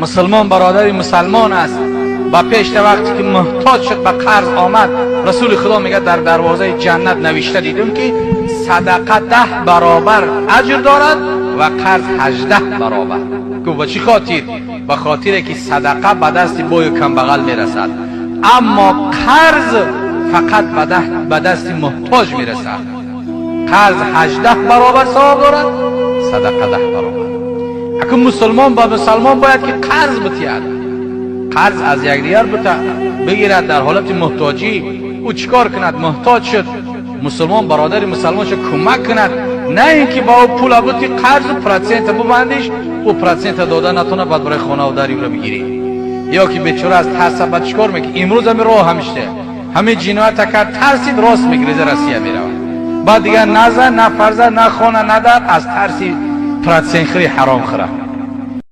Мусулмон бародари мусулмон аст. Ба пешта вақте ки муҳтоҷ шуд, ба қарз омад, Расули Худо мегӯяд: дар дарвозаи ҷаннат навишта дидум, ки садақа 10 баробар аҷр дорад ва қарз 18 баробар. Гуфт: ба чӣ хотир? Ба хотире ки садақа ба дасти бою камбағал мерасад, аммо қарз фақат ба дасти муҳтоҷ мерасад. Қарз 18 баробар савоб дорад, садақа 10 баробар. Акун мусулмон ба мусулмон бояд ки қарз битиҳад, қарз аз якдигар бигирад дар ҳолати муҳтоҷӣ. Ӯ чӣ кор кунад? Муҳтоҷ шуд, мусулмон бародари мусулмоншо кӯмак кунад, на ин ки ба ӯ пула бути, қарзу процента бубандиш, ӯ процента дода натонад, баъд барои хонаву дари ӯро бигирӣ. Ё ки бечора аз тарса баъд чӣ кор мекунад? Имрӯз ҳами роҳ ҳамиште, ҳамин ҷиноята кард, тарсид, рост мегиреза, Россия меравад. Баъд дигар на зан, на фарзанд, на хона, на дар, аз тарси процентхӯри ҳаромхӯра.